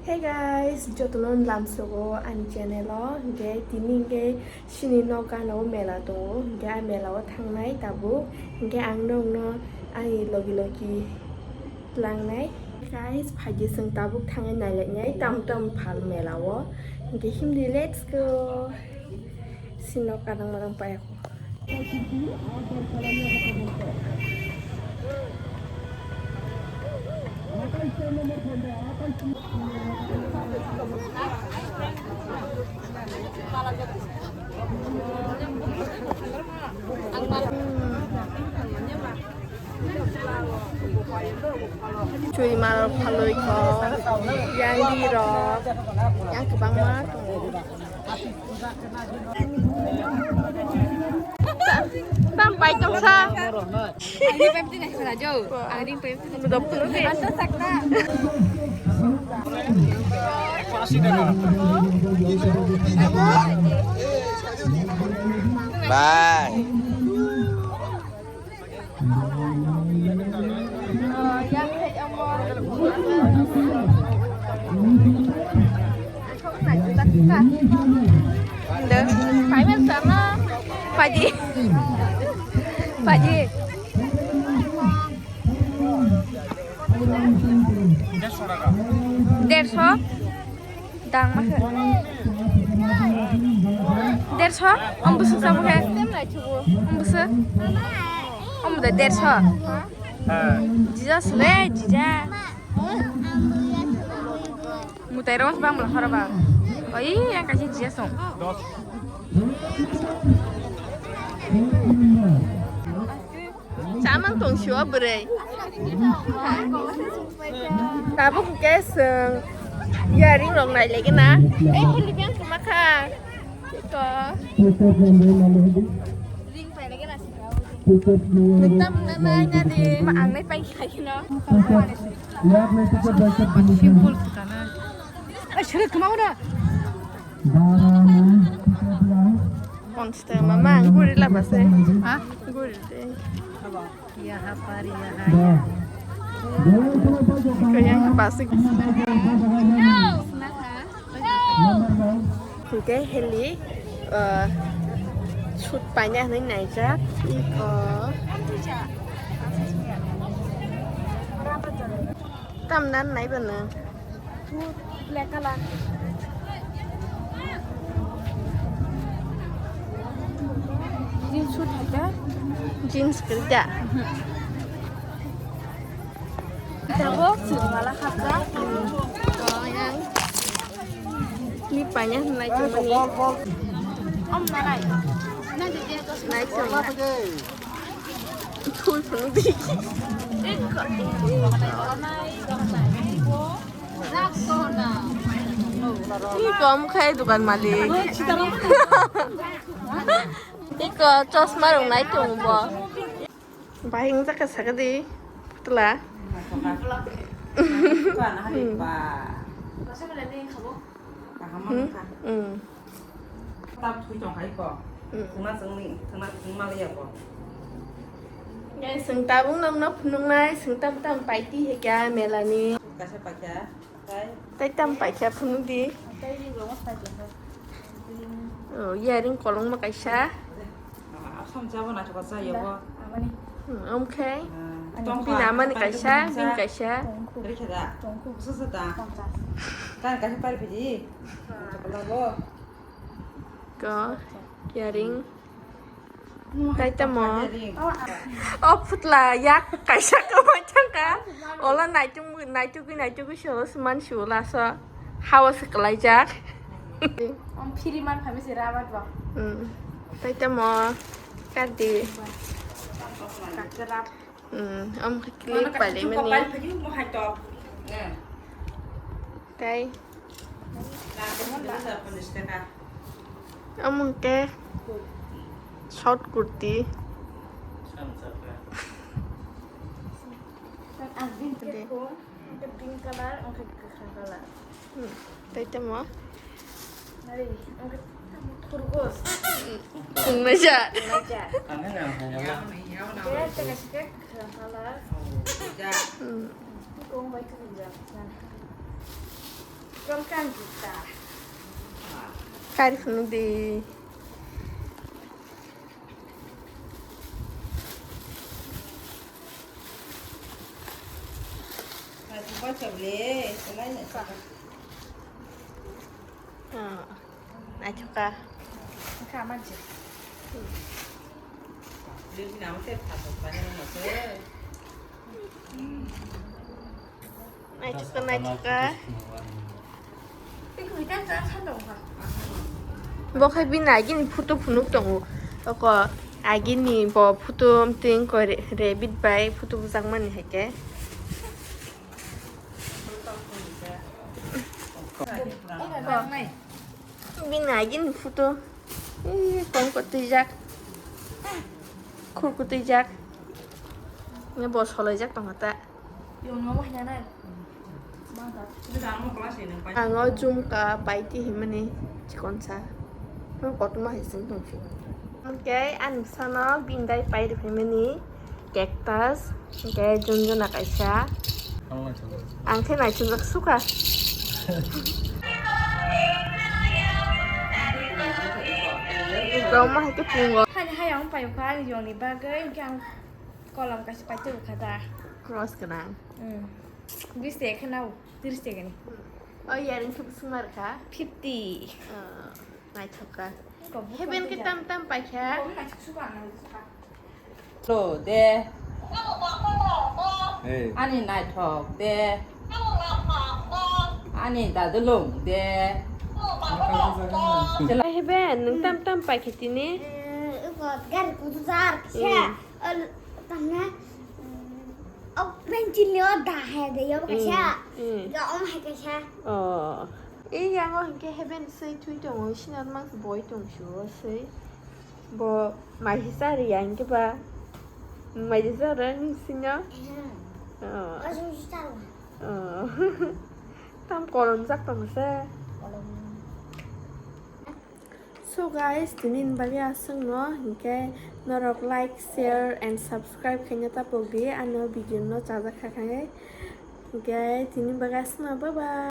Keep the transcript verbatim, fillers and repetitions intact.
Hey guys, jotono lamsogo ani channel o. Hingke tini hingke sini nok gana o mela tongo, hingke a mela o thangnai tabuk. Hingke ang nokno ani logi logi langnai. Guys, phaidi chwng tabuk thangwi nailainai tam tam phal mela o. Hingke himdi, let's go. Sini nok kadang madang paya ko. Churimal phalwi kho, yang di rok, yang kwbangma tongo. Tam pai tong sa. Ang ring pai tong sa jo. Ang ring pai tong sa. Ang sak na. Bye. Phaidi. Phaidi. Derso. Dang ma khe. Derso? Om bwswk sabo khe? Om bwswk? Om da derso? Jija sle, jija. Mutai rong bang bla khara bang. Oi, yang kaisa jija song. Chamang tong sio bwrwi. Tabuk hwnkhe chwng earring rok nailaigena. Ei, holi beng kwma kha. Iko. Noktam na nai na di. Ma ang nai pai khai no. Simple kana. Ai, sere kwma na. Monster mama, ang guri laba se. Ha? Guri de. Yaha par, yaha. Kaya pasik. Hingke heli, eh, shoot paina hinwi naijak. Iko. Tamna nai bwno. Black color. Jeans suit haka? Jeans kwrwi da. Tabuk sini mala khapjak. Oh, yang. Ni panya nai chumani. Om nanai. Nai chumani. Thul phunuk di. Ni kom khai dukan malik. Iko chosma rok nai tongo bo. Bahing jaka saka di putla. Hmm? Hmm. Tap thui tong hai ko. Hmm. Thungna chwngni, thungna chwngma liya ko. Guys, chwng tabuk nokno phunuknai, chwng tam tam paiti hekya melani. Kaisa paikha, tai. Tai tam paikha phunuk di. Tai ring rok paikha. Oh, earring kolongma kaisa. Samjabo naithok kha cha yabo. Hmm, omo khe. Ah, bini amani kaisa, bini kaisa. Rikhe da. Busa sa da. Tan kaisa pari phidi. Chokolabo. Ko, earring. Tai tamo. O phutla yak kaisa kwmai thangkha. Ola naitung, naitugwi, naitugwi solo sman sula so. Hawa se kwlaijak. Om phiri man phami se rabat ba. Hmm. Tai tamo. Kadi. Kakra. Hmm, om khe clip paile mani. Tai. Omo hwnkhe short kurti. Ang pink, pink color, ang khe kwkhwrang color. Hmm, tai tamo? Nari, ang khe khurgos. Wngnaija. Wngnaija. Khe teka sike kwkhwrang color. Hmm. Kong bai kwkhwrang. Kari phunuk di. Ah, naithok kha. Naithok kha, naithok kha. Bo khai bini agini photo phunuk tongo. Oko agini bo photo amtwng ko re-, rabbit bai photo bujakmani hai khe. Bini agini photo. Ih, tong kwtwijak. Khur kwtwijak. Ni bo solaijak tongkha ta. Ang o jumka paiti himani chikonsa. Ang kotorma hai sing tongphi. Hwnkhe ani bwsano bini dai pai rwphaimani cactus, hwnkhe junjuna kaisa. Ang khe naisingwk sukha. Rwma hai khe pungo. Hani hayung paiyukha ani yongni bagwi, hwnkhe ang kolam kaisa paitwi rwkha da. Cross gwnang. Hmm. Bis de khe nao, tiris de gani. O yaring khe bwswk mar kha? Fifty. Ah, naithok kha. Heben khe tam tam paikha. Lo de. Ani naithok de. Ani dadulung de. Heben, nwng tam tam paikha tini? Eh, gari kudu jar khe. Hmm. Ol, tamna, mm, o pencil ni o da hai de, yobo kaisa. Mm, mm. Ga om hai kaisa. Oh. E yango hwnkhe heben swi thui tongo, sinat mang boi tong sio swi. Bo mai hisa ri ya hwnkhe ba. Mai hisa ri ni sinyo. Hmm. Oh. O sung si talo. Oh. Tam kolom jak tong se. Kolom. So guys, tini ni bagwi aswk no, hinkhe norok like, share and subscribe khaina tapok di, ano video no chajak kha khai. Hinkhe tini bagwi aswk no, bye bye.